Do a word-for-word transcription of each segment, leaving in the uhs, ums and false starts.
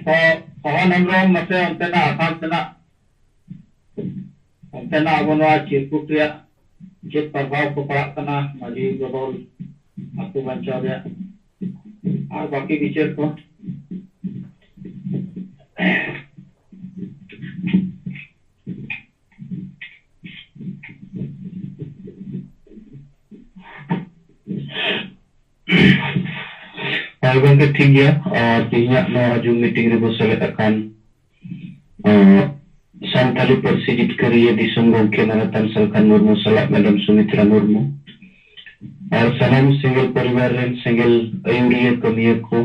ᱛᱚ, ᱥᱚᱦᱚᱱ ᱦᱮᱢᱵᱨᱚᱢ, ᱢᱟᱥᱮ ᱚᱱᱛᱮᱱᱟᱜ ᱟᱥᱟᱢ ᱥᱮᱱᱟᱜ, ᱚᱱᱛᱮᱱᱟᱜ ᱟᱵᱚ ᱱᱚᱣᱟ ᱪᱤᱨᱠᱩᱴ ᱨᱮᱭᱟᱜ ᱪᱮᱫ ᱯᱨᱚᱵᱷᱟᱵᱽ ᱠᱚ ᱯᱟᱲᱟᱜ ᱠᱟᱱᱟ ᱢᱟᱹᱡᱷᱤ ᱵᱚᱫᱚᱞ ᱟᱹᱛᱩ ᱵᱟᱧᱪᱟᱣ ᱨᱮᱭᱟᱜ ᱟᱨ ᱵᱟᱹᱠᱤ ᱵᱤᱪᱟᱹᱨ ᱠᱚ? ᱦᱳᱭ ᱜᱚᱢᱠᱮ, ᱴᱷᱤᱠ ᱜᱮᱭᱟ᱾ ᱟᱨ ᱛᱮᱦᱮᱧᱟᱜ ᱱᱚᱣᱟ Zoom meeting ᱨᱮᱵᱚ ᱥᱮᱞᱮᱫ ᱟᱠᱟᱱ, ᱟᱸ, ᱥᱟᱱᱛᱟᱞᱤ ᱯᱟᱹᱨᱥᱤ ᱡᱤᱛᱠᱟᱹᱨᱤᱭᱟᱹ ᱫᱤᱥᱚᱢ ᱜᱚᱢᱠᱮ ᱢᱟᱱᱚᱛᱟᱱ ᱥᱟᱞᱠᱷᱟᱱ ᱢᱩᱨᱢᱩ ᱥᱟᱞᱟᱜ ᱢᱮᱰᱟᱢ ᱥᱩᱢᱤᱛᱨᱟ ᱢᱩᱨᱢᱩ ᱟᱨ ᱥᱟᱱᱟᱢ ᱥᱮᱸᱜᱮᱞ ᱯᱚᱨᱤᱵᱟᱨ ᱨᱮᱱ ᱥᱮᱸᱜᱮᱞ ᱟᱹᱭᱩᱨᱤᱭᱟᱹ ᱠᱟᱹᱢᱤᱭᱟᱹ ᱠᱚ,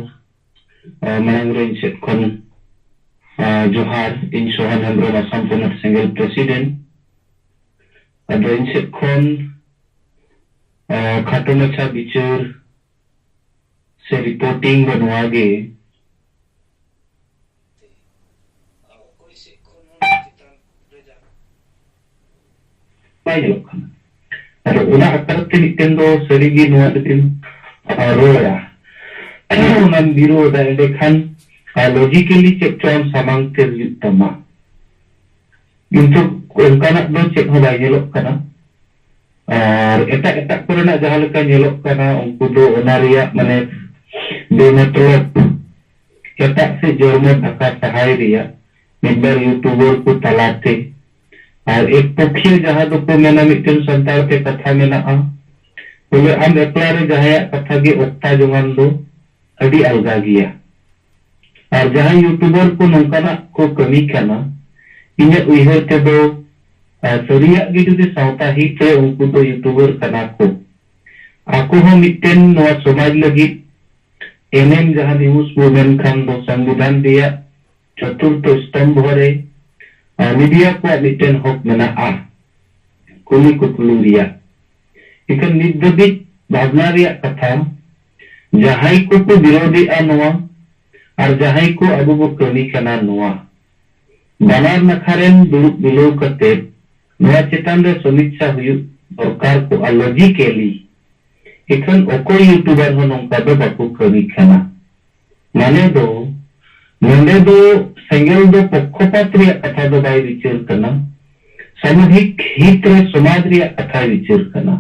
ᱟᱸ, ᱢᱟᱲᱟᱝ ᱨᱮ ᱤᱧ ᱥᱮᱫ ᱠᱷᱚᱱ, ᱟᱸ, ᱡᱚᱦᱟᱨ᱾ ᱤᱧ ᱥᱚᱦᱟᱱ ᱦᱮᱢᱵᱨᱚᱢ, ᱟᱥᱟᱢ ᱯᱚᱱᱚᱛ ᱥᱮᱸᱜᱮᱞ president᱾ ᱟᱫᱚ ᱤᱧ ᱥᱮᱫ ᱠᱷᱚᱱ, ᱟᱸ, ᱠᱷᱟᱴᱚ ᱢᱟᱪᱷᱟ ᱵᱤᱪᱟᱹᱨ ᱥᱮ reporting ᱫᱚ ᱱᱚᱣᱟ ᱜᱮ, ᱵᱟᱭ ᱧᱮᱞᱚᱜ ᱠᱟᱱᱟ᱾ ᱟᱫᱚ ᱚᱱᱟ ᱟᱠᱟᱨ ᱛᱮ ᱢᱤᱫᱴᱮᱱ ᱫᱚ ᱥᱟᱹᱨᱤᱜᱮ ᱱᱚᱣᱟ ᱡᱩᱫᱤᱢ, ᱟᱨ ᱨᱚᱲᱟ, ᱚᱱᱟᱢ ᱵᱤᱨᱳᱫᱟ, ᱮᱸᱰᱮᱠᱷᱟᱱ, ᱟᱨ logically ᱪᱮᱫ ᱪᱚ ᱟᱢ ᱥᱟᱢᱟᱝ ᱛᱮ ᱦᱩᱭᱩᱜ ᱛᱟᱢᱟ᱾ ᱠᱤᱱᱛᱩ ᱚᱱᱠᱟᱱᱟᱜ ᱫᱚ ᱪᱮᱫ ᱦᱚᱸ ᱵᱟᱭ ᱧᱮᱞᱚᱜ ᱠᱟᱱᱟ᱾ ᱟᱨ ᱮᱴᱟᱜ ᱮᱴᱟᱜ ᱠᱚᱨᱮᱱᱟᱜ ᱡᱟᱦᱟᱸ ᱞᱮᱠᱟ ᱧᱮᱞᱚᱜ ᱠᱟᱱᱟ, ᱩᱱᱠᱩ ᱫᱚ ᱚᱱᱟ ᱨᱮᱭᱟᱜ ᱢᱟᱱᱮ ᱵᱮᱢᱚᱛᱞᱚᱵ ᱮᱴᱟᱜ ᱥᱮᱫ ᱡᱚᱨᱢᱚ ᱰᱷᱟᱠᱟ ᱥᱟᱦᱟᱭ ᱨᱮᱭᱟᱜ ᱢᱤᱫ ᱵᱟᱨ YouTuber ᱠᱚ ᱛᱟᱞᱟᱛᱮ᱾ ᱟᱨ ᱮᱠ ᱯᱚᱠᱷᱤᱭᱟᱹ ᱡᱟᱦᱟᱸ ᱫᱚᱠᱚ ᱢᱮᱱᱟ, ᱢᱤᱫᱴᱮᱱ ᱥᱟᱱᱛᱟᱲ ᱛᱮ ᱠᱟᱛᱷᱟ ᱢᱮᱱᱟᱜᱼᱟ, ᱵᱚᱞᱮ ᱟᱢ ᱮᱠᱞᱟ ᱨᱮ ᱡᱟᱦᱟᱸᱭᱟᱜ ᱠᱟᱛᱷᱟ ᱜᱮ ᱚᱠᱛᱟ ᱡᱚᱝᱟᱱ ᱫᱚ ᱟᱹᱰᱤ ᱟᱞᱜᱟ ᱜᱮᱭᱟ᱾ ᱟᱨ ᱡᱟᱦᱟᱸᱭ YouTuber ᱠᱚ ᱱᱚᱝᱠᱟᱱᱟᱜ ᱠᱚ ᱠᱟᱹᱢᱤ ᱠᱟᱱᱟ, ᱤᱧᱟᱹᱜ ᱩᱭᱦᱟᱹᱨ ᱛᱮᱫᱚ, ᱟᱨ ᱥᱟᱹᱨᱤᱭᱟᱜ ᱜᱮ ᱡᱩᱫᱤ ᱥᱟᱶᱛᱟ ᱦᱤᱛ ᱨᱮ ᱩᱱᱠᱩ ᱫᱚ YouTuber ᱠᱟᱱᱟ ᱠᱚ, ᱟᱠᱚ ᱦᱚᱸ ᱢᱤᱫᱴᱮᱱ ᱱᱚᱣᱟ ᱥᱚᱢᱟᱡᱽ ᱞᱟᱹᱜᱤᱫ ᱮᱱᱮᱢ ᱡᱟᱦᱟᱸ news ᱵᱚ ᱢᱮᱱᱠᱷᱟᱱ ᱫᱚ ᱥᱚᱝᱵᱤᱫᱷᱟᱱ ᱨᱮᱭᱟᱜ ᱪᱚᱛᱩᱨᱛᱷᱚ ᱥᱛᱚᱢᱵᱷᱚ ᱨᱮ, ᱟᱨ, media ᱠᱚᱣᱟᱜ ᱢᱤᱫᱴᱮᱱ ᱦᱚᱠ ᱢᱮᱱᱟᱜᱼᱟ ᱠᱩᱞᱤ ᱠᱩᱯᱞᱩ ᱨᱮᱭᱟᱜ᱾ ᱮᱱᱠᱷᱟᱱ ᱱᱤᱛ ᱫᱷᱟᱹᱵᱤᱡ ᱵᱷᱟᱵᱽᱱᱟ ᱨᱮᱭᱟᱜ ᱠᱟᱛᱷᱟ, ᱡᱟᱦᱟᱸᱭ ᱠᱚᱠᱚ ᱵᱤᱨᱳᱫᱷᱮᱜᱼᱟ ᱱᱚᱣᱟ, ᱟᱨ ᱡᱟᱦᱟᱸᱭ ᱠᱚ ᱟᱵᱚ ᱵᱚ ᱠᱟᱹᱢᱤ ᱠᱟᱱᱟ ᱱᱚᱣᱟ, ᱵᱟᱱᱟᱨ ᱱᱟᱠᱷᱟ ᱨᱮᱱ ᱫᱩᱲᱩᱵ ᱢᱤᱞᱟᱹᱣ ᱠᱟᱛᱮ ᱱᱚᱣᱟ ᱪᱮᱛᱟᱱ ᱨᱮ ᱥᱚᱢᱤᱪᱪᱷᱟ ᱦᱩᱭᱩᱜ ᱫᱚᱨᱠᱟᱨ ᱠᱚᱜᱼᱟ logically᱾ ᱮᱠᱷᱟᱱ ᱚᱠᱚᱭ YouTuber ᱦᱚᱸ ᱱᱚᱝᱠᱟ ᱫᱚ ᱵᱟᱠᱚ ᱠᱟᱹᱢᱤ ᱠᱟᱱᱟ᱾ ᱢᱟᱱᱮ ᱫᱚ, ᱱᱚᱰᱮ ᱫᱚ ᱥᱮᱸᱜᱮᱞ ᱫᱚ ᱯᱚᱠᱠᱷᱚᱯᱟᱛ ᱨᱮᱭᱟᱜ ᱠᱟᱛᱷᱟ ᱫᱚ ᱵᱟᱭ ᱵᱤᱪᱟᱹᱨ ᱠᱟᱱᱟ, ᱥᱟᱢᱩᱦᱤᱠ ᱦᱤᱛ ᱨᱮ ᱥᱚᱢᱟᱡᱽ ᱨᱮᱭᱟᱜ ᱠᱟᱛᱷᱟᱭ ᱵᱤᱪᱟᱹᱨ ᱠᱟᱱᱟ᱾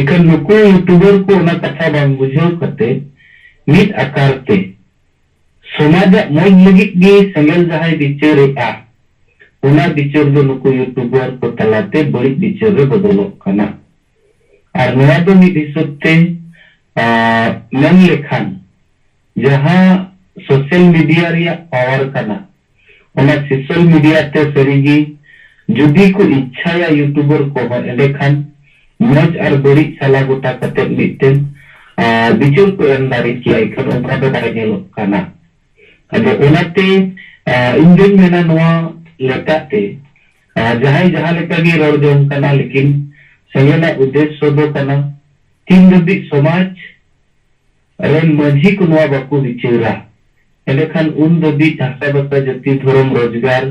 ᱤᱠᱷᱟᱹᱱ ᱱᱩᱠᱩ YouTuber ᱠᱚ ᱚᱱᱟ ᱠᱟᱛᱷᱟ ᱵᱟᱝ ᱵᱩᱡᱷᱟᱹᱣ ᱠᱟᱛᱮ ᱢᱤᱫ ᱟᱠᱟᱨ ᱛᱮ ᱥᱚᱢᱟᱡᱟᱜ ᱢᱚᱡᱽ ᱞᱟᱹᱜᱤᱫ ᱜᱮ ᱥᱮᱸᱜᱮᱞ ᱡᱟᱦᱟᱸᱭ ᱵᱤᱪᱟᱹᱨᱮᱜᱼᱟ, ᱚᱱᱟ ᱵᱤᱪᱟᱹᱨ ᱫᱚ ᱱᱩᱠᱩ YouTuber ᱠᱚ ᱛᱟᱞᱟᱛᱮ ᱵᱟᱹᱲᱤᱡ ᱵᱤᱪᱟᱹᱨ ᱨᱮ ᱵᱚᱫᱚᱞᱚᱜ ᱠᱟᱱᱟ᱾ ᱟᱨ ᱱᱚᱣᱟ ᱫᱚ ᱢᱤᱫ ᱦᱤᱥᱟᱹᱵ ᱛᱮ, ᱟ, ᱢᱮᱱ ᱞᱮᱠᱷᱟᱱ ᱡᱟᱦᱟᱸ social media ᱨᱮᱭᱟᱜ power ᱠᱟᱱᱟ, ᱚᱱᱟ social media ᱛᱮ ᱥᱟᱹᱨᱤᱜᱮ ᱡᱩᱫᱤ ᱠᱚ ᱤᱪᱪᱷᱟᱭᱟ YouTuber ᱠᱚᱦᱚᱸ, ᱮᱸᱰᱮᱠᱷᱟᱱ ᱢᱚᱡᱽ ᱟᱨ ᱵᱟᱹᱲᱤᱡ ᱥᱟᱞᱟ ᱜᱚᱴᱟ ᱠᱟᱛᱮ ᱢᱤᱫᱴᱮᱱ, ᱟ, ᱵᱤᱪᱟᱹᱨ ᱠᱚ ᱮᱢ ᱫᱟᱲᱮ ᱠᱮᱭᱟ᱾ ᱮᱱᱠᱷᱟᱱ ᱚᱱᱠᱟ ᱫᱚ ᱵᱟᱭ ᱧᱮᱞᱚᱜ ᱠᱟᱱᱟ᱾ ᱟᱫᱚ ᱚᱱᱟᱛᱮ, ᱟ, ᱤᱧ ᱫᱚᱧ ᱢᱮᱱᱟ ᱱᱚᱣᱟ ᱞᱮᱠᱟᱛᱮ, ᱟ, ᱡᱟᱦᱟᱸᱭ ᱡᱟᱦᱟᱸ ᱞᱮᱠᱟ ᱜᱮ ᱨᱚᱲ ᱡᱚᱝ ᱠᱟᱱᱟ, ᱞᱮᱠᱤᱱ ᱥᱮᱸᱜᱮᱞᱟᱜ ᱩᱫᱽᱫᱮᱥᱥᱚ ᱫᱚ ᱠᱟᱱᱟ, ᱛᱤᱱ ᱫᱷᱟᱹᱵᱤᱡ ᱥᱚᱢᱟᱡᱽ ᱨᱮᱱ ᱢᱟᱹᱡᱷᱤ ᱠᱚ ᱱᱚᱣᱟ ᱵᱟᱠᱚ ᱵᱤᱪᱟᱹᱨᱟ, ᱮᱸᱰᱮᱠᱷᱟᱱ ᱩᱱ ᱫᱷᱟᱹᱵᱤᱡ ᱦᱟᱥᱟ ᱵᱷᱟᱥᱟ, ᱡᱟᱹᱛᱤ, ᱫᱷᱚᱨᱚᱢ, ᱨᱳᱡᱽᱜᱟᱨ,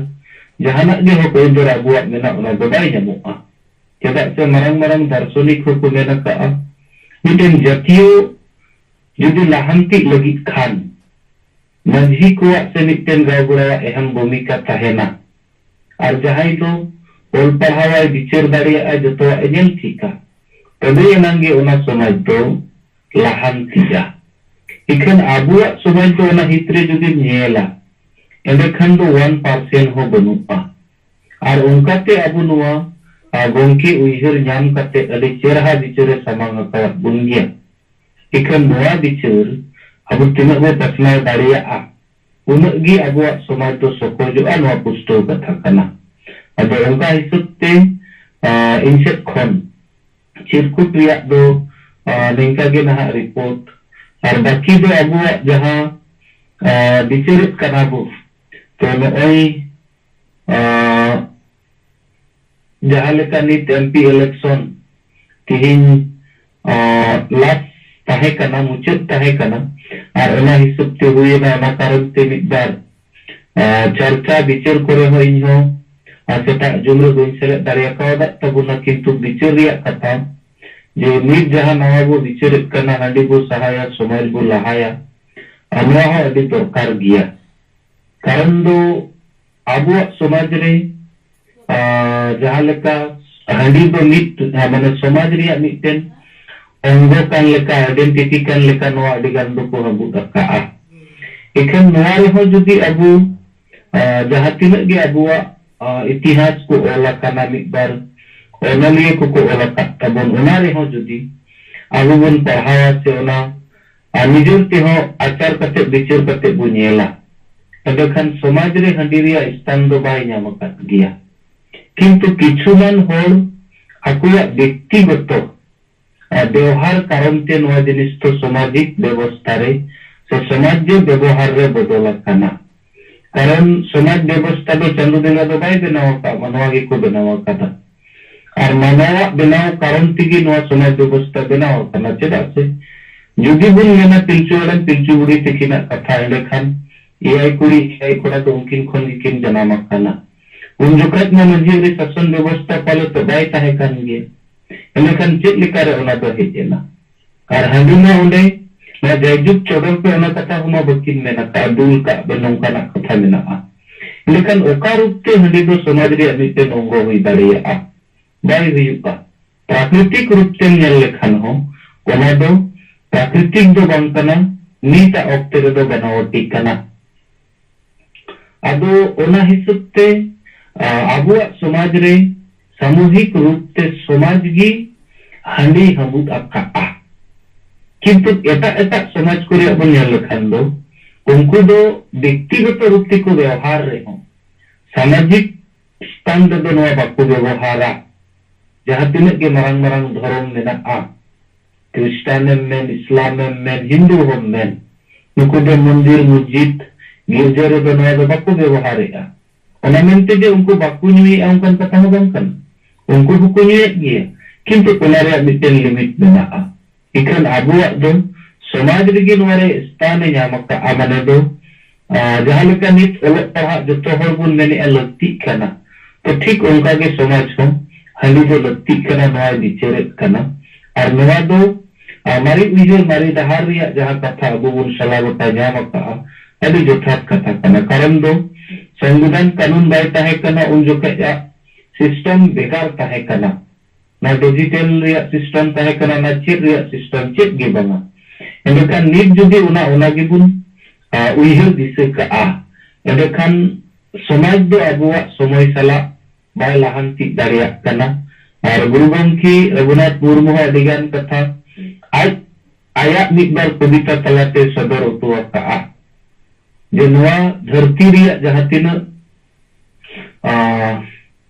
ᱡᱟᱦᱟᱱᱟᱜ ᱜᱮ ᱦᱚᱠ ᱟᱹᱭᱫᱟᱹᱨ ᱟᱵᱚᱣᱟᱜ ᱢᱮᱱᱟᱜ, ᱚᱱᱟ ᱫᱚ ᱵᱟᱭ ᱧᱟᱢᱚᱜᱼᱟ᱾ ᱪᱮᱫᱟᱜ ᱥᱮ ᱢᱟᱨᱟᱝ ᱢᱟᱨᱟᱝ ᱫᱟᱨᱥᱚᱱᱤᱠ ᱦᱚᱸᱠᱚ ᱢᱮᱱ ᱟᱠᱟᱫᱼᱟ, ᱢᱤᱫᱴᱮᱱ ᱡᱟᱹᱛᱤᱭᱚ ᱡᱩᱫᱤ ᱞᱟᱦᱟᱱᱛᱤᱜ ᱞᱟᱹᱜᱤᱫ ᱠᱷᱟᱱ, ᱢᱟᱹᱡᱷᱤ ᱠᱚᱣᱟᱜ ᱥᱮ ᱢᱤᱫᱴᱮᱱ ᱜᱟᱣᱜᱩᱲᱟᱣᱟᱜ ᱮᱦᱟᱢ ᱵᱷᱩᱢᱤᱠᱟ ᱛᱟᱦᱮᱱᱟ᱾ ᱟᱨ ᱡᱟᱦᱟᱸᱭ ᱫᱚ ᱚᱞ ᱯᱟᱲᱦᱟᱣᱟᱭ, ᱵᱤᱪᱟᱹᱨ ᱫᱟᱲᱮᱭᱟᱜᱼᱟ, ᱡᱚᱛᱚᱣᱟᱜ ᱮ ᱧᱮᱞ ᱴᱷᱤᱠᱟ, ᱛᱚᱵᱮ ᱮᱱᱟᱝ ᱜᱮ ᱚᱱᱟ ᱥᱚᱢᱟᱡᱽ ᱫᱚ ᱞᱟᱦᱟᱱᱛᱤᱜᱼᱟ᱾ ᱤᱠᱷᱟᱹᱱ ᱟᱵᱚᱣᱟᱜ ᱥᱚᱢᱟᱡᱽ ᱫᱚ ᱚᱱᱟ ᱦᱤᱛ ᱨᱮ ᱡᱩᱫᱤᱢ ᱧᱮᱞᱟ, ᱮᱸᱰᱮᱠᱷᱟᱱ ᱫᱚ one percent ᱦᱚᱸ ᱵᱟᱹᱱᱩᱜᱼᱟ᱾ ᱟᱨ ᱚᱱᱠᱟᱛᱮ ᱟᱵᱚ ᱱᱚᱣᱟ, ᱟ, ᱜᱚᱢᱠᱮ ᱩᱭᱦᱟᱹᱨ ᱧᱟᱢ ᱠᱟᱛᱮ ᱟᱹᱰᱤ ᱪᱮᱨᱦᱟ ᱵᱤᱪᱟᱹᱨᱮ ᱥᱟᱢᱟᱝ ᱟᱠᱟᱣᱟᱫ ᱵᱚᱱ ᱜᱮᱭᱟ᱾ ᱤᱠᱷᱟᱹᱱ ᱱᱚᱣᱟ ᱵᱤᱪᱟᱹᱨ ᱟᱵᱚ ᱛᱤᱱᱟᱹᱜ ᱵᱚ ᱯᱟᱥᱱᱟᱣ ᱫᱟᱲᱮᱭᱟᱜᱼᱟ, ᱩᱱᱟᱹᱜ ᱜᱮ ᱟᱵᱚᱣᱟᱜ ᱥᱚᱢᱟᱡᱽ ᱫᱚ ᱥᱚᱠᱚᱡᱚᱜᱼᱟ, ᱱᱚᱣᱟ ᱯᱩᱥᱴᱟᱹᱣ ᱠᱟᱛᱷᱟ ᱠᱟᱱᱟ᱾ ᱟᱫᱚ ᱚᱱᱠᱟ ᱦᱤᱥᱟᱹᱵ ᱛᱮ, ᱟ, ᱤᱧ ᱥᱮᱫ ᱠᱷᱚᱱ ᱪᱤᱨᱠᱩᱴ ᱨᱮᱭᱟᱜ ᱫᱚ, ᱟ, ᱱᱤᱝᱠᱟ ᱜᱮ ᱱᱟᱦᱟᱜ report᱾ ᱟᱨ ᱵᱟᱹᱠᱤ ᱫᱚ ᱟᱵᱚᱣᱟᱜ ᱡᱟᱦᱟᱸ, ᱟ, ᱵᱤᱪᱟᱹᱨᱮᱫ ᱠᱟᱱᱟ ᱵᱚ, ᱛᱚ ᱱᱚᱜᱼᱚᱭ, ᱟ, ᱡᱟᱦᱟᱸ ᱞᱮᱠᱟ ᱱᱤᱛ MP election ᱛᱮᱦᱮᱧ, ᱟ, last ᱛᱟᱦᱮᱸ ᱠᱟᱱᱟ, ᱢᱩᱪᱟᱹᱫ ᱛᱟᱦᱮᱸ ᱠᱟᱱᱟ, ᱟᱨ ᱚᱱᱟ ᱦᱤᱥᱟᱹᱵ ᱛᱮ ᱦᱩᱭᱮᱱᱟ, ᱚᱱᱟ ᱠᱟᱨᱚᱱ ᱛᱮ ᱢᱤᱫ ᱵᱟᱨ, ᱟ, ᱪᱟᱨᱪᱟ ᱵᱤᱪᱟᱹᱨ ᱠᱚᱨᱮ ᱦᱚᱸ ᱤᱧ ᱦᱚᱸ, ᱟ, ᱥᱮᱛᱟᱜ ᱡᱩᱢ ᱨᱮ ᱵᱟᱹᱧ ᱥᱮᱞᱮᱫ ᱫᱟᱲᱮ ᱟᱠᱟᱣᱫᱟᱜ ᱛᱟᱵᱚᱱᱟ, ᱠᱤᱱᱛᱩ ᱵᱤᱪᱟᱹᱨ ᱨᱮᱭᱟᱜ ᱠᱟᱛᱷᱟ ᱡᱮ ᱱᱤᱛ ᱡᱟᱦᱟᱸ ᱱᱟᱣᱟ ᱵᱚ ᱵᱤᱪᱟᱹᱨᱮᱫ ᱠᱟᱱᱟ, ᱦᱟᱺᱰᱤ ᱵᱚ ᱥᱟᱦᱟᱭᱟ, ᱥᱚᱢᱟᱡᱽ ᱵᱚ ᱞᱟᱦᱟᱭᱟ, ᱟᱨ ᱱᱚᱣᱟ ᱦᱚᱸ ᱟᱹᱰᱤ ᱫᱚᱨᱠᱟᱨ ᱜᱮᱭᱟ᱾ ᱠᱟᱨᱚᱱ ᱫᱚ ᱟᱵᱚᱣᱟᱜ ᱥᱚᱢᱟᱡᱽ ᱨᱮ ᱟᱨ ᱡᱟᱦᱟᱸ ᱞᱮᱠᱟ ᱦᱟᱺᱰᱤ ᱫᱚ ᱢᱤᱫ, ᱢᱟᱱᱮ ᱥᱚᱢᱟᱡᱽ ᱨᱮᱭᱟᱜ ᱢᱤᱫᱴᱮᱱ ᱚᱝᱜᱚ ᱠᱟᱱ ᱞᱮᱠᱟ, ᱟᱭᱰᱮᱱᱴᱤᱴᱤ ᱠᱟᱱ ᱞᱮᱠᱟ, ᱱᱚᱣᱟ ᱟᱹᱰᱤ ᱜᱟᱱ ᱫᱚᱠᱚ ᱦᱟᱹᱵᱩᱫ ᱟᱠᱟᱜᱼᱟ᱾ ᱮᱱᱠᱷᱟᱱ ᱱᱚᱣᱟ ᱨᱮᱦᱚᱸ ᱡᱩᱫᱤ ᱟᱵᱚ, ᱟᱨ ᱡᱟᱦᱟᱸ ᱛᱤᱱᱟᱹᱜ ᱜᱮ ᱟᱵᱚᱣᱟᱜ, ᱟᱨ ᱤᱛᱤᱦᱟᱥ ᱠᱚ ᱚᱞ ᱟᱠᱟᱱᱟ, ᱢᱤᱫ ᱵᱟᱨ ᱚᱱᱚᱞᱤᱭᱟᱹ ᱠᱚᱠᱚ ᱚᱞ ᱟᱠᱟᱫ ᱛᱟᱵᱚᱱ, ᱚᱱᱟ ᱨᱮᱦᱚᱸ ᱡᱩᱫᱤ ᱟᱵᱚ ᱵᱚᱱ ᱯᱟᱲᱦᱟᱣᱟ ᱥᱮ ᱚᱱᱟ, ᱟᱨ ᱱᱤᱡᱮᱨ ᱛᱮᱦᱚᱸ ᱟᱪᱟᱨ ᱠᱟᱛᱮ ᱵᱤᱪᱟᱹᱨ ᱠᱟᱛᱮ ᱵᱚᱱ ᱧᱮᱞᱟ, ᱮᱸᱰᱮᱠᱷᱟᱱ ᱥᱚᱢᱟᱡᱽ ᱨᱮ ᱦᱟᱺᱰᱤ ᱨᱮᱭᱟᱜ ᱥᱛᱷᱟᱱ ᱫᱚ ᱵᱟᱭ ᱧᱟᱢ ᱟᱠᱟᱫ ᱜᱮᱭᱟ᱾ ᱠᱤᱱᱛᱩ ᱠᱤᱪᱷᱩᱜᱟᱱ ᱦᱚᱲ ᱟᱠᱚᱣᱟᱜ ᱵᱮᱠᱛᱤᱜᱚᱛᱚ, ᱟᱨ ᱵᱮᱣᱦᱟᱨ ᱠᱟᱨᱚᱱ ᱛᱮ ᱱᱚᱣᱟ ᱡᱤᱱᱤᱥ ᱫᱚ ᱥᱟᱢᱟᱡᱤᱠ ᱵᱮᱵᱚᱥᱛᱷᱟ ᱨᱮ ᱥᱮ ᱥᱚᱢᱟᱡᱽ ᱵᱮᱵᱚᱦᱟᱨ ᱨᱮ ᱵᱚᱫᱚᱞ ᱟᱠᱟᱱᱟ᱾ ᱠᱟᱨᱚᱱ ᱥᱚᱢᱟᱡᱽ ᱵᱮᱵᱚᱥᱛᱷᱟ ᱫᱚ ᱪᱟᱸᱫᱳ ᱵᱮᱸᱜᱟ ᱫᱚ ᱵᱟᱭ ᱵᱮᱱᱟᱣ ᱟᱠᱟᱫ, ᱢᱟᱱᱣᱟ ᱜᱮᱠᱚ ᱵᱮᱱᱟᱣ ᱟᱠᱟᱫᱟ᱾ ᱟᱨ ᱢᱟᱱᱣᱟᱣᱟᱜ ᱵᱮᱱᱟᱣ ᱠᱟᱨᱚᱱ ᱛᱮᱜᱮ ᱱᱚᱣᱟ ᱥᱚᱢᱟᱡᱽ ᱵᱮᱵᱚᱥᱛᱷᱟ ᱵᱮᱱᱟᱣ ᱟᱠᱟᱱᱟ᱾ ᱪᱮᱫᱟᱜ ᱥᱮ ᱡᱩᱫᱤ ᱵᱚᱱ ᱢᱮᱱᱟ ᱯᱤᱞᱪᱩ ᱦᱟᱲᱟᱢ ᱯᱤᱞᱪᱩ ᱵᱩᱲᱦᱤ ᱛᱟᱹᱠᱤᱱᱟᱜ ᱠᱟᱛᱷᱟ, ᱮᱸᱰᱮᱠᱷᱟᱱ ᱮᱭᱟᱭ ᱠᱩᱲᱤ ᱮᱭᱟᱭ ᱠᱚᱲᱟ ᱫᱚ ᱩᱱᱠᱤᱱ ᱠᱷᱚᱱ ᱜᱮᱠᱤᱱ ᱡᱟᱱᱟᱢ ᱟᱠᱟᱱᱟ᱾ ᱩᱱ ᱡᱚᱠᱷᱟᱡ ᱢᱟ ᱢᱟᱹᱡᱷᱤ ᱟᱹᱨᱤ ᱥᱟᱥᱚᱱ ᱵᱮᱵᱚᱥᱛᱷᱟ ᱯᱟᱞᱮ ᱛᱚ ᱵᱟᱭ ᱛᱟᱦᱮᱸ ᱠᱟᱱ ᱜᱮᱭᱟ᱾ ᱮᱸᱰᱮᱠᱷᱟᱱ ᱪᱮᱫ ᱞᱮᱠᱟᱨᱮ ᱚᱱᱟ ᱫᱚ ᱦᱮᱡ ᱮᱱᱟ? ᱟᱨ ᱦᱟᱺᱰᱤ ᱢᱟ ᱚᱸᱰᱮ ᱱᱚᱣᱟ ᱡᱟᱭᱡᱩᱜᱽ ᱪᱚᱰᱚᱨ ᱯᱮ, ᱚᱱᱟ ᱠᱟᱛᱷᱟ ᱦᱚᱸ ᱢᱟ ᱵᱟᱹᱠᱤᱱ ᱢᱮᱱ ᱟᱠᱟᱫᱼᱟ, ᱫᱩᱞ ᱠᱟᱜ ᱵᱮᱱ, ᱱᱚᱝᱠᱟᱱᱟᱜ ᱠᱟᱛᱷᱟ ᱢᱮᱱᱟᱜᱼᱟ᱾ ᱮᱸᱰᱮᱠᱷᱟᱱ ᱚᱠᱟ ᱨᱩᱯ ᱛᱮ ᱦᱟᱺᱰᱤ ᱫᱚ ᱥᱚᱢᱟᱡᱽ ᱨᱮᱭᱟᱜ ᱢᱤᱫᱴᱮᱱ ᱚᱝᱜᱚ ᱦᱩᱭ ᱫᱟᱲᱮᱭᱟᱜᱼᱟ? ᱵᱟᱭ ᱦᱩᱭᱩᱜᱼᱟ᱾ ᱯᱨᱟᱠᱨᱤᱛᱤᱠ ᱨᱩᱯ ᱛᱮᱢ ᱧᱮᱞ ᱞᱮᱠᱷᱟᱱ ᱦᱚᱸ ᱚᱱᱟ ᱫᱚ ᱯᱨᱟᱠᱨᱤᱛᱤᱠ ᱫᱚ ᱵᱟᱝ ᱠᱟᱱᱟ, ᱱᱤᱛᱟᱜ ᱚᱠᱛᱮ ᱨᱮᱫᱚ ᱵᱮᱱᱟᱣᱴᱤ ᱠᱟᱱᱟ᱾ ᱟᱫᱚ ᱚᱱᱟ ᱦᱤᱥᱟᱹᱵ ᱛᱮ, ᱟ, ᱟᱵᱚᱣᱟᱜ ᱥᱚᱢᱟᱡᱽ ᱨᱮ ᱥᱟᱢᱩᱦᱤᱠ ᱨᱩᱯ ᱛᱮ ᱥᱚᱢᱟᱡᱽ ᱜᱮ ᱦᱟᱺᱰᱤ ᱦᱟᱹᱵᱩᱫ ᱟᱠᱟᱫᱼᱟ᱾ ᱠᱤᱱᱛᱩ ᱮᱴᱟᱜ ᱮᱴᱟᱜ ᱥᱚᱢᱟᱡᱽ ᱠᱚ ᱨᱮᱭᱟᱜ ᱵᱚᱱ ᱧᱮᱞ ᱞᱮᱠᱷᱟᱱ ᱫᱚ, ᱩᱱᱠᱩ ᱫᱚ ᱵᱮᱠᱛᱤᱜᱚᱛᱚ ᱨᱩᱯ ᱛᱮᱠᱚ ᱵᱮᱣᱦᱟᱨ ᱨᱮᱦᱚᱸ, ᱥᱟᱢᱟᱡᱤᱠ ᱥᱛᱷᱟᱱ ᱨᱮᱫᱚ ᱱᱚᱣᱟ ᱵᱟᱠᱚ ᱵᱮᱵᱚᱦᱟᱨᱟ᱾ ᱡᱟᱦᱟᱸ ᱛᱤᱱᱟᱹᱜ ᱜᱮ ᱢᱟᱨᱟᱝ ᱢᱟᱨᱟᱝ ᱫᱷᱚᱨᱚᱢ ᱢᱮᱱᱟᱜᱼᱟ, ᱠᱷᱨᱤᱥᱴᱟᱱ ᱮᱢ ᱢᱮᱱ, ᱤᱥᱞᱟᱢ ᱮᱢ ᱢᱮᱱ, ᱦᱤᱱᱫᱩ ᱦᱚᱸᱢ ᱢᱮᱱ, ᱱᱩᱠᱩ ᱫᱚ ᱢᱚᱱᱫᱤᱨ, ᱢᱚᱥᱡᱤᱫ, ᱜᱤᱨᱡᱟᱹ ᱨᱮᱫᱚ ᱱᱚᱣᱟ ᱫᱚ ᱵᱟᱠᱚ ᱵᱮᱵᱚᱦᱟᱨᱮᱫᱼᱟ᱾ ᱚᱱᱟ ᱢᱮᱱᱛᱮ ᱡᱮ ᱩᱱᱠᱩ ᱵᱟᱠᱚ ᱧᱩᱭᱮᱫᱼᱟ, ᱚᱱᱠᱟᱱ ᱠᱟᱛᱷᱟ ᱦᱚᱸ ᱵᱟᱝ ᱠᱟᱱᱟ᱾ ᱩᱱᱠᱩ ᱦᱚᱸᱠᱚ ᱧᱩᱭᱮᱫ ᱜᱮᱭᱟ, ᱠᱤᱱᱛᱩ ᱚᱱᱟ ᱨᱮᱭᱟᱜ ᱢᱤᱫᱴᱮᱱ ᱞᱤᱢᱤᱴ ᱢᱮᱱᱟᱜᱼᱟ᱾ ᱤᱠᱷᱟᱹᱱ ᱟᱵᱚᱣᱟᱜ ᱫᱚ ᱥᱚᱢᱟᱡᱽ ᱨᱮᱜᱮ ᱱᱚᱣᱟ ᱨᱮ ᱥᱛᱷᱟᱱ ᱮ ᱧᱟᱢ ᱟᱠᱟᱫᱼᱟ, ᱢᱟᱱᱮ ᱫᱚ, ᱟᱨ ᱡᱟᱦᱟᱸ ᱞᱮᱠᱟ ᱱᱤᱛ ᱚᱞᱚᱜ ᱯᱟᱲᱦᱟᱜ ᱡᱚᱛᱚ ᱦᱚᱲ ᱵᱚᱱ ᱢᱮᱱᱮᱫᱼᱟ ᱞᱟᱹᱠᱛᱤᱜ ᱠᱟᱱᱟ, ᱛᱚ ᱴᱷᱤᱠ ᱚᱱᱠᱟ ᱜᱮ ᱥᱚᱢᱟᱡᱽ ᱦᱚᱸ ᱦᱟᱺᱰᱤ ᱫᱚ ᱞᱟᱹᱠᱛᱤᱜ ᱠᱟᱱᱟ, ᱱᱚᱣᱟᱭ ᱵᱤᱪᱟᱹᱨᱮᱫ ᱠᱟᱱᱟ᱾ ᱟᱨ ᱱᱚᱣᱟ ᱫᱚ, ᱟᱨ ᱢᱟᱨᱮ ᱩᱭᱦᱟᱹᱨ, ᱢᱟᱨᱮ ᱰᱟᱦᱟᱨ ᱨᱮᱭᱟᱜ ᱡᱟᱦᱟᱸ ᱠᱟᱛᱷᱟ ᱟᱵᱚ ᱵᱚᱱ ᱥᱟᱞᱟ ᱜᱚᱴᱟ ᱧᱟᱢ ᱟᱠᱟᱫᱼᱟ, ᱟᱹᱰᱤ ᱡᱚᱛᱷᱟᱛ ᱠᱟᱛᱷᱟ ᱠᱟᱱᱟ᱾ ᱠᱟᱨᱚᱱ ᱫᱚ ᱥᱚᱝᱵᱤᱫᱷᱟᱱ ᱠᱟᱹᱱᱩᱱ ᱵᱟᱭ ᱛᱟᱦᱮᱸ ᱠᱟᱱᱟ, ᱩᱱ ᱡᱚᱠᱷᱮᱡ ᱟᱜ system ᱵᱷᱮᱜᱟᱨ ᱛᱟᱦᱮᱸ ᱠᱟᱱᱟ᱾ ᱚᱱᱟ digital ᱨᱮᱭᱟᱜ system ᱛᱟᱦᱮᱸ ᱠᱟᱱᱟ, ᱚᱱᱟ ᱪᱮᱫ ᱨᱮᱭᱟᱜ system? ᱪᱮᱫ ᱜᱮ ᱵᱟᱝᱟ᱾ ᱮᱸᱰᱮᱠᱷᱟᱱ ᱱᱤᱛ ᱡᱩᱫᱤ ᱚᱱᱟ, ᱚᱱᱟ ᱜᱮᱵᱚᱱ, ᱟ, ᱩᱭᱦᱟᱹᱨ ᱫᱤᱥᱟᱹ ᱠᱟᱜᱼᱟ, ᱮᱸᱰᱮᱠᱷᱟᱱ ᱥᱚᱢᱟᱡᱽ ᱫᱚ ᱟᱵᱚᱣᱟᱜ ᱥᱚᱢᱚᱭ ᱥᱟᱞᱟᱜ ᱵᱟᱭ ᱞᱟᱦᱟᱱᱛᱤ ᱫᱟᱲᱮᱭᱟᱜ ᱠᱟᱱᱟ᱾ ᱟᱨ ᱜᱩᱨᱩ ᱜᱚᱢᱠᱮ ᱨᱚᱜᱷᱩᱱᱟᱛᱷ ᱢᱩᱨᱢᱩ ᱦᱚᱸ ᱟᱹᱰᱤ ᱜᱟᱱ ᱠᱟᱛᱷᱟ ᱟᱡ, ᱟᱭᱟᱜ ᱢᱤᱫ ᱵᱟᱨ ᱠᱚᱵᱤᱛᱟ ᱛᱟᱞᱟᱛᱮ ᱥᱚᱫᱚᱨ ᱩᱛᱩ ᱟᱠᱟᱜᱼᱟ᱾ ᱡᱮ ᱱᱚᱣᱟ ᱫᱷᱟᱹᱨᱛᱤ ᱨᱮᱭᱟᱜ ᱡᱟᱦᱟᱸ ᱛᱤᱱᱟᱹᱜ, ᱟᱸ,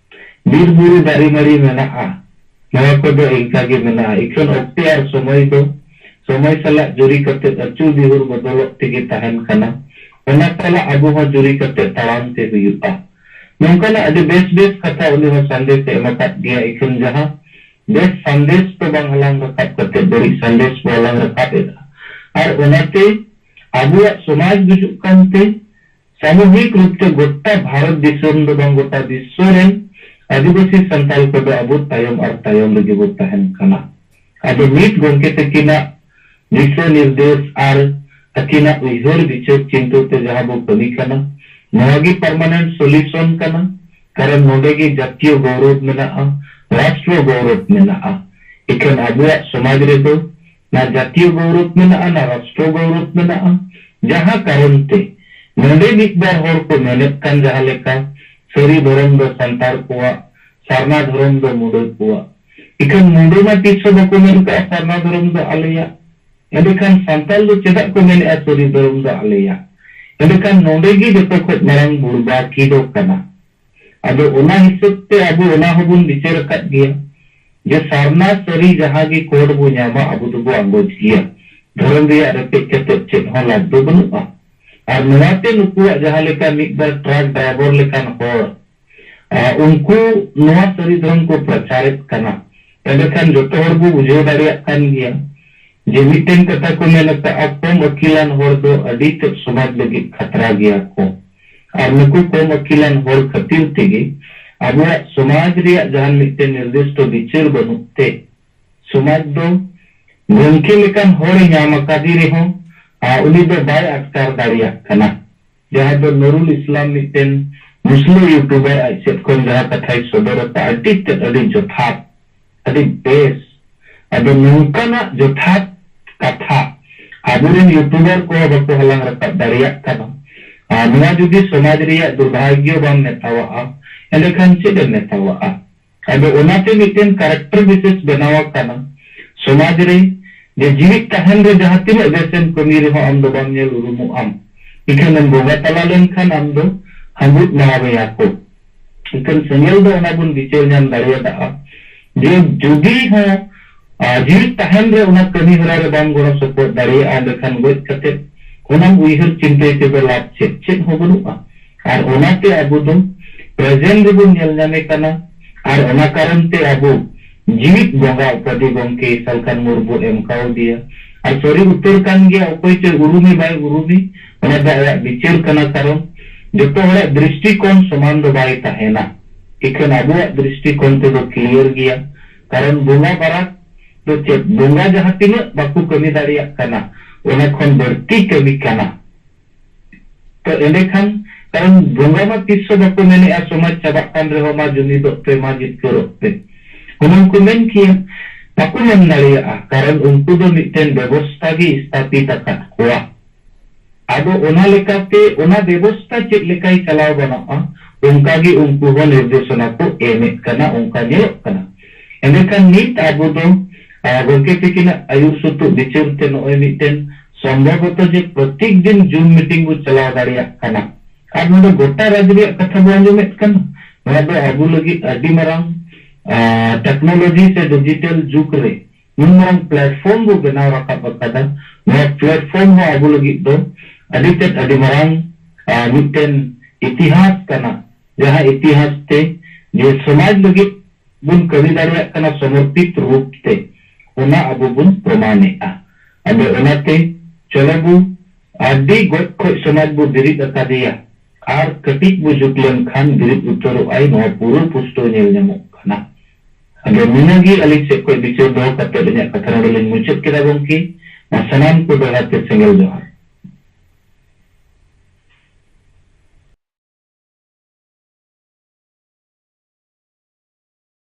ᱵᱤᱨ ᱵᱩᱨᱩ ᱫᱟᱨᱮ ᱱᱟᱹᱲᱤ ᱢᱮᱱᱟᱜᱼᱟ, ᱱᱚᱣᱟ ᱠᱚᱫᱚ ᱤᱱᱠᱟ ᱜᱮ ᱢᱮᱱᱟᱜᱼᱟ᱾ ᱤᱠᱷᱟᱹᱱ ᱚᱠᱛᱮ ᱟᱨ ᱥᱚᱢᱚᱭ ᱫᱚ ᱥᱚᱢᱚᱭ ᱥᱟᱞᱟᱜ ᱡᱩᱨᱤ ᱠᱟᱛᱮ ᱟᱹᱪᱩᱨ ᱵᱤᱦᱩᱨ ᱵᱚᱫᱚᱞᱚᱜ ᱛᱮᱜᱮ ᱛᱟᱦᱮᱱ ᱠᱟᱱᱟ᱾ ᱚᱱᱟ ᱥᱟᱞᱟᱜ ᱟᱵᱚ ᱦᱚᱸ ᱡᱩᱨᱤ ᱠᱟᱛᱮ ᱛᱟᱲᱟᱢ ᱛᱮ ᱦᱩᱭᱩᱜᱼᱟ᱾ ᱱᱚᱝᱠᱟᱱᱟᱜ ᱟᱹᱰᱤ ᱵᱮᱥ ᱵᱮᱥ ᱠᱟᱛᱷᱟ ᱩᱱᱤ ᱦᱚᱸ ᱥᱟᱸᱫᱮᱥ ᱮ ᱮᱢ ᱟᱠᱟᱫ ᱜᱮᱭᱟ᱾ ᱤᱠᱷᱟᱹᱱ ᱡᱟᱦᱟᱸ ᱵᱮᱥ ᱥᱟᱸᱫᱮᱥ ᱫᱚ ᱵᱟᱝ ᱦᱟᱞᱟᱝ ᱨᱟᱠᱟᱵ ᱠᱟᱛᱮ ᱵᱟᱹᱲᱤᱡ ᱥᱟᱸᱫᱮᱥ ᱵᱚ ᱦᱟᱞᱟᱝ ᱨᱟᱠᱟᱵ ᱮᱫᱟ᱾ ᱟᱨ ᱚᱱᱟᱛᱮ ᱟᱵᱚᱣᱟᱜ ᱥᱚᱢᱟᱡᱽ ᱜᱩᱡᱩᱜ ᱠᱟᱱᱛᱮ ᱥᱟᱢᱩᱦᱤᱠ ᱨᱩᱯ ᱛᱮ ᱜᱚᱴᱟ ᱵᱷᱟᱨᱚᱛ ᱫᱤᱥᱚᱢ ᱫᱚ ᱵᱟᱝ, ᱜᱚᱴᱟ ᱵᱤᱥᱥᱚ ᱨᱮᱱ ᱟᱹᱫᱤᱵᱟᱹᱥᱤ ᱥᱟᱱᱛᱟᱲ ᱠᱚᱫᱚ ᱟᱵᱚ ᱛᱟᱭᱚᱢ ᱟᱨ ᱛᱟᱭᱚᱢ ᱨᱮᱜᱮ ᱵᱚ ᱛᱟᱦᱮᱱ ᱠᱟᱱᱟ᱾ ᱟᱫᱚ ᱱᱤᱛ ᱜᱚᱢᱠᱮ ᱛᱟᱹᱠᱤᱱᱟᱜ ᱫᱤᱥᱟᱹ ᱱᱤᱨᱫᱮᱥ ᱟᱨ ᱟᱹᱠᱤᱱᱟᱜ ᱩᱭᱦᱟᱹᱨ ᱵᱤᱪᱟᱹᱨ ᱪᱤᱱᱛᱟᱹ ᱛᱮ ᱡᱟᱦᱟᱸ ᱵᱚ ᱠᱟᱹᱢᱤ ᱠᱟᱱᱟ, ᱱᱚᱣᱟ ᱜᱮ permanent solution ᱠᱟᱱᱟ᱾ ᱠᱟᱨᱚᱱ ᱱᱚᱰᱮ ᱜᱮ ᱡᱟᱛᱤᱭᱚ ᱜᱚᱣᱨᱚᱵ ᱢᱮᱱᱟᱜᱼᱟ, ᱨᱟᱥᱴᱨᱚ ᱜᱚᱣᱨᱚᱵ ᱢᱮᱱᱟᱜᱼᱟ᱾ ᱮᱠᱷᱟᱱ ᱟᱵᱚᱣᱟᱜ ᱥᱚᱢᱟᱡᱽ ᱨᱮᱫᱚ ᱱᱟ ᱡᱟᱛᱤᱭᱚ ᱜᱚᱣᱨᱚᱵ ᱢᱮᱱᱟᱜᱼᱟ, ᱱᱟ ᱨᱟᱥᱴᱨᱚ ᱜᱚᱣᱨᱚᱵ ᱢᱮᱱᱟᱜᱼᱟ᱾ ᱡᱟᱦᱟᱸ ᱠᱟᱨᱚᱱ ᱛᱮ ᱱᱚᱰᱮ ᱢᱤᱫ ᱵᱟᱨ ᱦᱚᱲ ᱠᱚ ᱢᱮᱱᱮᱫ ᱠᱟᱱ ᱡᱟᱦᱟᱸ ᱞᱮᱠᱟ, ᱥᱟᱹᱨᱤ ᱫᱷᱚᱨᱚᱢ ᱫᱚ ᱥᱟᱱᱛᱟᱲ ᱠᱚᱣᱟᱜ, ᱥᱟᱨᱱᱟ ᱫᱷᱚᱨᱚᱢ ᱫᱚ ᱢᱩᱰᱟᱹ ᱠᱚᱣᱟᱜ᱾ ᱤᱠᱷᱟᱹᱱ ᱢᱩᱰᱟᱹ ᱢᱟ ᱛᱤᱥ ᱦᱚᱸ ᱵᱟᱠᱚ ᱢᱮᱱ ᱠᱟᱜᱼᱟ, "ᱥᱟᱨᱱᱟ ᱫᱷᱚᱨᱚᱢ ᱫᱚ ᱟᱞᱮᱭᱟᱜ"᱾ ᱮᱸᱰᱮᱠᱷᱟᱱ ᱥᱟᱱᱛᱟᱲ ᱫᱚ ᱪᱮᱫᱟᱜ ᱠᱚ ᱢᱮᱱᱮᱜᱼᱟ, "ᱥᱟᱹᱨᱤ ᱫᱷᱚᱨᱚᱢ ᱫᱚ ᱟᱞᱮᱭᱟᱜ"? ᱮᱸᱰᱮᱠᱷᱟᱱ ᱱᱚᱰᱮ ᱜᱮ ᱡᱚᱛᱚ ᱠᱷᱚᱡ ᱢᱟᱨᱟᱝ ᱵᱩᱲᱵᱟᱠᱤ ᱫᱚ ᱠᱟᱱᱟ᱾ ᱟᱫᱚ ᱚᱱᱟ ᱦᱤᱥᱟᱹᱵ ᱛᱮ ᱟᱵᱚ ᱚᱱᱟ ᱦᱚᱸᱵᱚᱱ ᱵᱤᱪᱟᱹᱨ ᱟᱠᱟᱫ ᱜᱮᱭᱟ ᱡᱮ ᱥᱟᱨᱱᱟ ᱥᱟᱹᱨᱤ ᱡᱟᱦᱟᱸ ᱜᱮ code ᱵᱚ ᱧᱟᱢᱟ, ᱟᱵᱚ ᱫᱚᱵᱚ ᱟᱸᱜᱚᱪ ᱜᱮᱭᱟ᱾ ᱫᱷᱚᱨᱚᱢ ᱨᱮᱭᱟᱜ ᱨᱮᱯᱮᱡ ᱠᱟᱛᱮ ᱪᱮᱫ ᱦᱚᱸ ᱞᱟᱵᱷ ᱫᱚ ᱵᱟᱹᱱᱩᱜᱼᱟ᱾ ᱟᱨ ᱱᱚᱣᱟᱛᱮ ᱱᱩᱠᱩᱣᱟᱜ ᱡᱟᱦᱟᱸ ᱞᱮᱠᱟ ᱢᱤᱫ ᱵᱟᱨ truck driver ᱞᱮᱠᱟᱱ ᱦᱚᱲ, ᱟ, ᱩᱱᱠᱩ ᱱᱚᱣᱟ ᱥᱟᱹᱨᱤ ᱫᱷᱚᱨᱚᱢ ᱠᱚ ᱯᱨᱚᱪᱟᱨᱮᱫ ᱠᱟᱱᱟ᱾ ᱮᱸᱰᱮᱠᱷᱟᱱ ᱡᱚᱛᱚ ᱦᱚᱲ ᱵᱚ ᱵᱩᱡᱷᱟᱹᱣ ᱫᱟᱲᱮᱭᱟᱜ ᱠᱟᱱ ᱜᱮᱭᱟ ᱡᱮ ᱢᱤᱫᱴᱮᱱ ᱠᱟᱛᱷᱟ ᱠᱚ ᱢᱮᱱ ᱟᱠᱟᱫᱼᱟ, ᱠᱚᱢ ᱟᱹᱠᱤᱞᱟᱱ ᱦᱚᱲ ᱫᱚ ᱟᱹᱰᱤ ᱛᱮᱫ ᱥᱚᱢᱟᱡᱽ ᱞᱟᱹᱜᱤᱫ ᱠᱷᱟᱛᱨᱟ ᱜᱮᱭᱟ ᱠᱚ᱾ ᱟᱨ ᱱᱩᱠᱩ ᱠᱚᱢ ᱟᱹᱠᱤᱞᱟᱱ ᱦᱚᱲ ᱠᱷᱟᱹᱛᱤᱨ ᱛᱮᱜᱮ ᱟᱵᱚᱣᱟᱜ ᱥᱚᱢᱟᱡᱽ ᱨᱮᱭᱟᱜ ᱡᱟᱦᱟᱱ ᱢᱤᱫᱴᱮᱱ ᱱᱤᱨᱫᱤᱥᱴᱚ ᱵᱤᱪᱟᱹᱨ ᱵᱟᱹᱱᱩᱜ ᱛᱮ, ᱥᱚᱢᱟᱡᱽ ᱫᱚ ᱜᱚᱢᱠᱮ ᱞᱮᱠᱟᱱ ᱦᱚᱲᱮ ᱧᱟᱢ ᱟᱠᱟᱫᱮ ᱨᱮᱦᱚᱸ, ᱟᱨ ᱩᱱᱤ ᱫᱚ ᱵᱟᱭ ᱟᱴᱠᱟᱨ ᱫᱟᱲᱮᱭᱟᱜ ᱠᱟᱱᱟ᱾ ᱡᱟᱦᱟᱸ ᱫᱚ ᱱᱩᱨᱩᱞ ᱤᱥᱞᱟᱢ ᱢᱤᱫᱴᱮᱱ ᱢᱩᱥᱞᱟᱹ YouTuber ᱟᱡ ᱥᱮᱫ ᱠᱷᱚᱱ ᱡᱟᱦᱟᱸ ᱠᱟᱛᱷᱟᱭ ᱥᱚᱫᱚᱨ ᱟᱠᱟᱫ, ᱟᱹᱰᱤ ᱛᱮᱫ ᱟᱹᱰᱤ ᱡᱚᱛᱷᱟᱛ, ᱟᱹᱰᱤ ᱵᱮᱥ᱾ ᱟᱫᱚ ᱱᱚᱝᱠᱟᱱᱟᱜ ᱡᱚᱛᱷᱟᱛ ᱠᱟᱛᱷᱟ ᱟᱵᱚᱨᱮᱱ YouTuber ᱠᱚᱦᱚᱸ ᱵᱟᱠᱚ ᱦᱟᱞᱟᱝ ᱨᱟᱠᱟᱵ ᱫᱟᱲᱮᱭᱟᱜ ᱠᱟᱱᱟ᱾ ᱟᱨ ᱱᱚᱣᱟ ᱡᱩᱫᱤ ᱥᱚᱢᱟᱡᱽ ᱨᱮᱭᱟᱜ ᱫᱩᱨᱵᱷᱟᱜᱭᱚ ᱵᱟᱢ ᱢᱮᱛᱟᱣᱟᱜᱼᱟ, ᱮᱸᱰᱮᱠᱷᱟᱱ ᱪᱮᱫ ᱮᱢ ᱢᱮᱛᱟᱣᱟᱜᱼᱟ? ᱟᱫᱚ ᱚᱱᱟᱛᱮ ᱢᱤᱫᱴᱮᱱ character ᱵᱤᱥᱮᱥ ᱵᱮᱱᱟᱣ ᱟᱠᱟᱱᱟ᱾ ᱥᱚᱢᱟᱡᱽ ᱨᱮ ᱡᱮ ᱡᱤᱣᱤᱫ ᱛᱟᱦᱮᱱ ᱨᱮ ᱡᱟᱦᱟᱸ ᱛᱤᱱᱟᱹᱜ ᱵᱮᱥᱮᱢ ᱠᱟᱹᱢᱤ ᱨᱮᱦᱚᱸ ᱟᱢ ᱫᱚ ᱵᱟᱢ ᱧᱮᱞ ᱩᱨᱩᱢᱚᱜ ᱟᱢ᱾ ᱤᱠᱷᱟᱹᱱᱮᱢ ᱵᱚᱸᱜᱟ ᱛᱟᱞᱟ ᱞᱮᱱᱠᱷᱟᱱ ᱟᱢ ᱫᱚ ᱦᱟᱹᱵᱩᱫ ᱢᱟᱲᱟ ᱢᱮᱭᱟ ᱠᱚ᱾ ᱤᱠᱷᱟᱹᱱ ᱥᱮᱸᱜᱮᱞ ᱫᱚ ᱚᱱᱟ ᱵᱚᱱ ᱵᱤᱪᱟᱹᱨ ᱧᱟᱢ ᱫᱟᱲᱮᱭᱟᱫᱟ᱾ ᱡᱮ ᱡᱩᱫᱤ ᱦᱚᱸ, ᱟ, ᱡᱤᱣᱤᱫ ᱛᱟᱦᱮᱱ ᱨᱮ ᱚᱱᱟ ᱠᱟᱹᱢᱤ ᱦᱚᱨᱟ ᱨᱮ ᱵᱟᱢ ᱜᱚᱲᱚ ᱥᱚᱯᱚᱦᱚᱫ ᱫᱟᱲᱮᱭᱟᱜᱼᱟ, ᱮᱸᱰᱮᱠᱷᱟᱱ ᱜᱚᱡ ᱠᱟᱛᱮ ᱚᱱᱟᱢ ᱩᱭᱦᱟᱹᱨ ᱪᱤᱱᱛᱟᱹᱭ ᱛᱮᱫᱚ ᱞᱟᱵᱷ ᱪᱮᱫ? ᱪᱮᱫ ᱦᱚᱸ ᱵᱟᱹᱱᱩᱜᱼᱟ᱾ ᱟᱨ ᱚᱱᱟᱛᱮ ᱟᱵᱚ ᱫᱚ present ᱨᱮᱵᱚᱱ ᱧᱮᱞ ᱧᱟᱢᱮ ᱠᱟᱱᱟ᱾ ᱟᱨ ᱚᱱᱟ ᱠᱟᱨᱚᱱ ᱛᱮ ᱟᱵᱚ ᱡᱤᱣᱤᱫ ᱵᱚᱸᱜᱟ ᱩᱯᱟᱫᱷᱤ ᱜᱚᱢᱠᱮ ᱥᱟᱞᱠᱷᱟᱱ ᱢᱩᱨᱢᱩ ᱮᱢ ᱠᱟᱣᱫᱮᱭᱟ᱾ ᱟᱨ ᱥᱟᱹᱨᱤ ᱩᱛᱟᱹᱨ ᱠᱟᱱ ᱜᱮᱭᱟ, ᱚᱠᱚᱭ ᱪᱚᱭ ᱩᱨᱩᱢᱮ ᱵᱟᱭ ᱩᱨᱩᱢᱮ, ᱚᱱᱟ ᱫᱚ ᱟᱭᱟᱜ ᱵᱤᱪᱟᱹᱨ ᱠᱟᱱᱟ᱾ ᱠᱟᱨᱚᱱ ᱡᱚᱛᱚ ᱦᱚᱲᱟᱜ ᱫᱨᱤᱥᱴᱤᱠᱳᱱ ᱥᱚᱢᱟᱱ ᱫᱚ ᱵᱟᱭ ᱛᱟᱦᱮᱱᱟ᱾ ᱤᱠᱷᱟᱹᱱ ᱟᱵᱚᱣᱟᱜ ᱫᱨᱤᱥᱴᱤᱠᱳᱱ ᱛᱮᱫᱚ clear ᱜᱮᱭᱟ᱾ ᱠᱟᱨᱚᱱ ᱵᱚᱸᱜᱟ ᱵᱟᱨᱟᱠ ᱫᱚ ᱪᱮᱫ? ᱵᱚᱸᱜᱟ ᱡᱟᱦᱟᱸ ᱛᱤᱱᱟᱹᱜ ᱵᱟᱠᱚ ᱠᱟᱹᱢᱤ ᱫᱟᱲᱮᱭᱟᱜ ᱠᱟᱱᱟ, ᱚᱱᱟ ᱠᱷᱚᱱ ᱵᱟᱹᱲᱛᱤ ᱠᱟᱹᱢᱤ ᱠᱟᱱᱟ᱾ ᱛᱚ ᱮᱸᱰᱮᱠᱷᱟᱱ, ᱠᱟᱨᱚᱱ ᱵᱚᱸᱜᱟ ᱢᱟ ᱛᱤᱥ ᱦᱚᱸ ᱵᱟᱠᱚ ᱢᱮᱱᱮᱜᱼᱟ, "ᱥᱚᱢᱟᱡᱽ ᱪᱟᱵᱟᱜ ᱠᱟᱱ ᱨᱮᱦᱚᱸ ᱢᱟ ᱡᱩᱢᱤᱫᱚᱜ ᱯᱮ, ᱢᱟ ᱡᱤᱛᱠᱟᱹᱨᱚᱜ ᱯᱮ", ᱦᱩᱱᱟᱹᱝ ᱠᱚ ᱢᱮᱱ ᱠᱮᱭᱟ᱾ ᱵᱟᱠᱚ ᱢᱮᱱ ᱫᱟᱲᱮᱭᱟᱜᱼᱟ, ᱠᱟᱨᱚᱱ ᱩᱱᱠᱩ ᱫᱚ ᱢᱤᱫᱴᱮᱱ ᱵᱮᱵᱚᱥᱛᱟ ᱜᱮ ᱥᱛᱷᱟᱯᱤᱛ ᱟᱠᱟᱫ ᱠᱚᱣᱟ᱾ ᱟᱫᱚ ᱚᱱᱟ ᱞᱮᱠᱟᱛᱮ ᱚᱱᱟ ᱵᱮᱵᱚᱥᱛᱟ ᱪᱮᱫ ᱞᱮᱠᱟᱭ ᱪᱟᱞᱟᱣ ᱜᱟᱱᱚᱜᱼᱟ, ᱚᱱᱠᱟ ᱜᱮ ᱩᱱᱠᱩ ᱦᱚᱸ ᱱᱤᱨᱫᱮᱥᱚᱱᱟ ᱠᱚ ᱮᱢᱮᱫ ᱠᱟᱱᱟ, ᱚᱱᱠᱟ ᱧᱮᱞᱚᱜ ᱠᱟᱱᱟ᱾ ᱮᱸᱰᱮᱠᱷᱟᱱ ᱱᱤᱛ ᱟᱵᱚ ᱫᱚ, ᱟ, ᱜᱚᱢᱠᱮ ᱛᱤᱠᱤᱱᱟᱜ ᱟᱹᱭᱩᱨ ᱥᱩᱛᱩᱜ ᱵᱤᱪᱟᱹᱨ ᱛᱮ ᱱᱚᱜᱼᱚᱭ ᱢᱤᱫᱴᱮᱱ ᱥᱚᱢᱵᱷᱚᱵᱚᱛᱚ ᱡᱮ ᱯᱨᱚᱛᱮᱠ ᱫᱤᱱ Zoom meeting ᱵᱚ ᱪᱟᱞᱟᱣ ᱫᱟᱲᱮᱭᱟᱜ ᱠᱟᱱᱟ᱾ ᱟᱨ ᱱᱚᱰᱮ ᱜᱚᱴᱟ ᱨᱟᱡᱽ ᱨᱮᱭᱟᱜ ᱠᱟᱛᱷᱟ ᱵᱚ ᱟᱸᱡᱚᱢᱮᱫ ᱠᱟᱱᱟ᱾ ᱱᱚᱣᱟ ᱫᱚ ᱟᱵᱚ ᱞᱟᱹᱜᱤᱫ ᱟᱹᱰᱤ ᱢᱟᱨᱟᱝ, ᱟ, technology ᱥᱮ digital ᱡᱩᱜᱽ ᱨᱮ ᱱᱩᱱ ᱢᱟᱨᱟᱝ platform ᱵᱚ ᱵᱮᱱᱟᱣ ᱨᱟᱠᱟᱵ ᱟᱠᱟᱫᱟ᱾ ᱱᱚᱣᱟ platform ᱦᱚᱸ ᱟᱵᱚ ᱞᱟᱹᱜᱤᱫ ᱫᱚ ᱟᱹᱰᱤ ᱛᱮᱫ ᱟᱹᱰᱤ ᱢᱟᱨᱟᱝ, ᱟ, ᱢᱤᱫᱴᱮᱱ ᱤᱛᱤᱦᱟᱥ ᱠᱟᱱᱟ, ᱡᱟᱦᱟᱸ ᱤᱛᱤᱦᱟᱥ ᱛᱮ ᱡᱮ ᱥᱚᱢᱟᱡᱽ ᱞᱟᱹᱜᱤᱫ ᱵᱚᱱ ᱠᱟᱹᱢᱤ ᱫᱟᱲᱮᱭᱟᱜ ᱠᱟᱱᱟ ᱥᱚᱢᱚᱨᱯᱤᱛ ᱨᱩᱯ ᱛᱮ, ᱚᱱᱟ ᱟᱵᱚ ᱵᱚᱱ ᱯᱨᱚᱢᱟᱱᱮᱜᱼᱟ᱾ ᱟᱫᱚ ᱚᱱᱟᱛᱮ ᱪᱚᱞᱚ ᱵᱚ ᱟᱹᱰᱤ ᱜᱚᱡ ᱠᱷᱚᱡ ᱥᱚᱢᱟᱡᱽ ᱵᱚ ᱵᱮᱨᱮᱫ ᱟᱠᱟᱫᱮᱭᱟ, ᱟᱨ ᱠᱟᱹᱴᱤᱡ ᱵᱚ ᱡᱩᱜ ᱞᱮᱱᱠᱷᱟᱱ ᱵᱮᱨᱮᱫ ᱩᱛᱟᱹᱨᱚᱜ ᱟᱭ, ᱱᱚᱣᱟ ᱯᱩᱨᱟᱹ ᱯᱩᱥᱴᱟᱹᱣ ᱧᱮᱞ ᱧᱟᱢᱚᱜ ᱠᱟᱱᱟ᱾ ᱟᱫᱚ ᱱᱤᱱᱟᱹᱜ ᱜᱮ ᱟᱹᱞᱤᱧ ᱥᱮᱫ ᱠᱷᱚᱡ ᱵᱤᱪᱟᱹᱨ ᱫᱚᱦᱚ ᱠᱟᱛᱮ ᱤᱧᱟᱹᱜ ᱠᱟᱛᱷᱟ ᱱᱚᱰᱮ ᱞᱤᱧ ᱢᱩᱪᱟᱹᱫ ᱠᱮᱫᱟ ᱜᱚᱢᱠᱮ᱾ ᱟᱨ ᱥᱟᱱᱟᱢ ᱠᱚ ᱫᱟᱨᱟᱭ ᱛᱮ ᱥᱮᱸᱜᱮᱞ ᱡᱚᱦᱟᱨ᱾